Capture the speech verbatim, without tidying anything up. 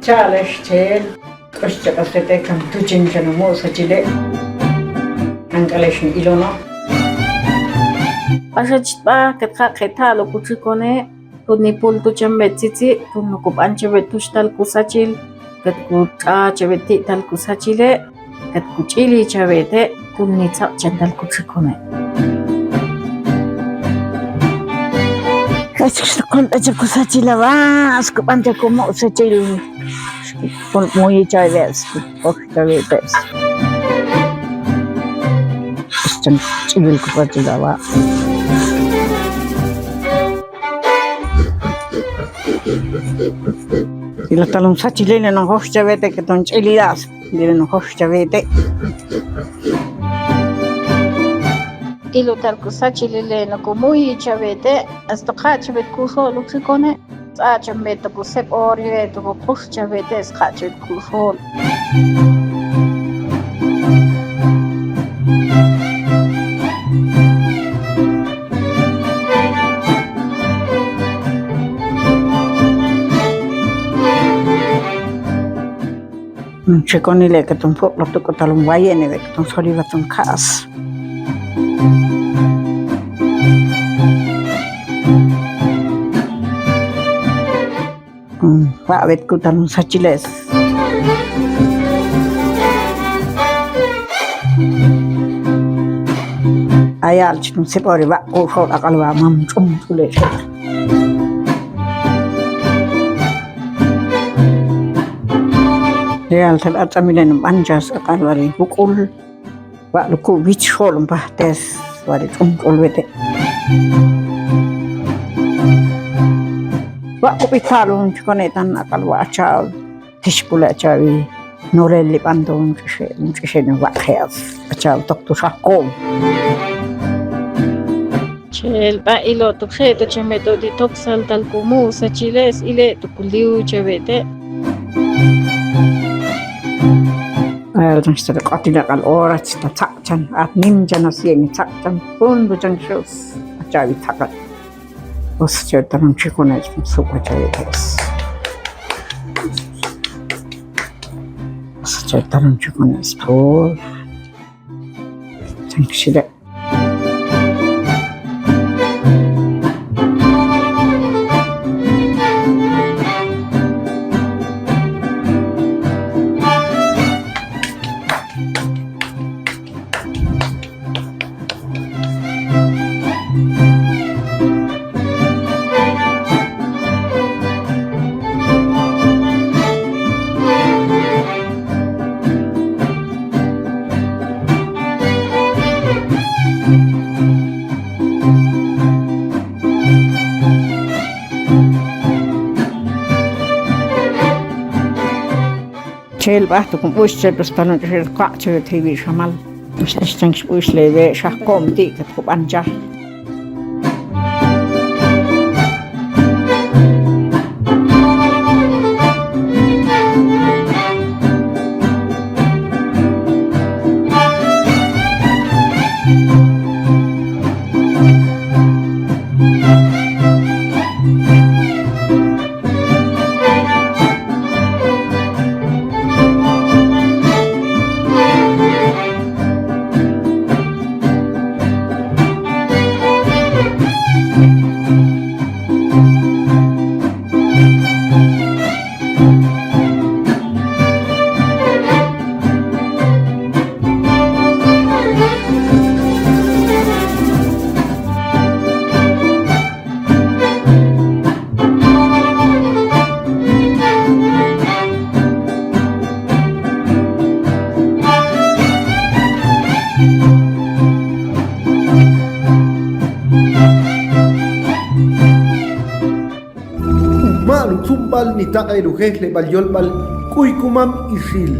Cha'lex Chel, k'ux chaq'as te te kan tuchen chanu mu'sa chile. Ank'alex ni ilono. Paxa chitb'a kat jaq'e ta'lo kutxikone, tun ni pulto chambet tzitzi, tun nu kub'an chambet tuxtal kusachil, kat kutx'a chambet ti'tal kusachile. Kat kuch'ili chawete, tun ni tzaq'chan tal kutxikone. Kach xtuqun ta chakusachil awa, skub'an chakumu' sachil. Skub'an muyi chawete, skub'an chawete. Chan ch'ilil kusachil awa. Ilo talun sachilele no jox chawete, kat tun ch'ililas. Dire no jox chawete. Ilo tal kusachilele no kumuyi chawete, asta qa' chawet kuxol utxikone. Tz'a chambet to kuseb' ori, to kukux chawete, asta qa' chawet kuxol. Chikonile kat tun puk'lo tuk'u talun wayene, kat tun soliwa tun ka'as. Wawet kutalun sachiles. Ayal chitun sipori wa' kuxol aq'alwa mam ch'um ch'ule. Yal tal atz'amilen b'anchas aq'alwari buk'ul. Wa' luku' wich xol npajtes wari ch'um ch'ul wete. Wa' kub'i talun chikone tan aq'alwa achaw tixkule achawi nolel li b'anto un ch'ixe un ch'ixe ni waq'je as achaw toktu xajkom. Chel b'a ilo' tuk xe' to chame to ti' toksal tal kumu' sachiles ile' tuk kuliw chawete'. Ayal chan xtal q'otil aq'al ora chta tzaq'chan at nim chan as yeni tzaq'chan punto chan xus achawi tzaq'chan. Usa chawet talun chikuna chum suq achawi tes. Usa chawet talun chikuna spur. Chan xile. Chel b'a tuk b'uxche pues talun ch'uxel kaq' chawet jiwi xamal. Ix ix chan xb'uxle we' xajkom ti' kat kub'an cha. Uma'n utzumb'al nitaq'el ujejleb'al yolb'al K'uy Komam Ixil.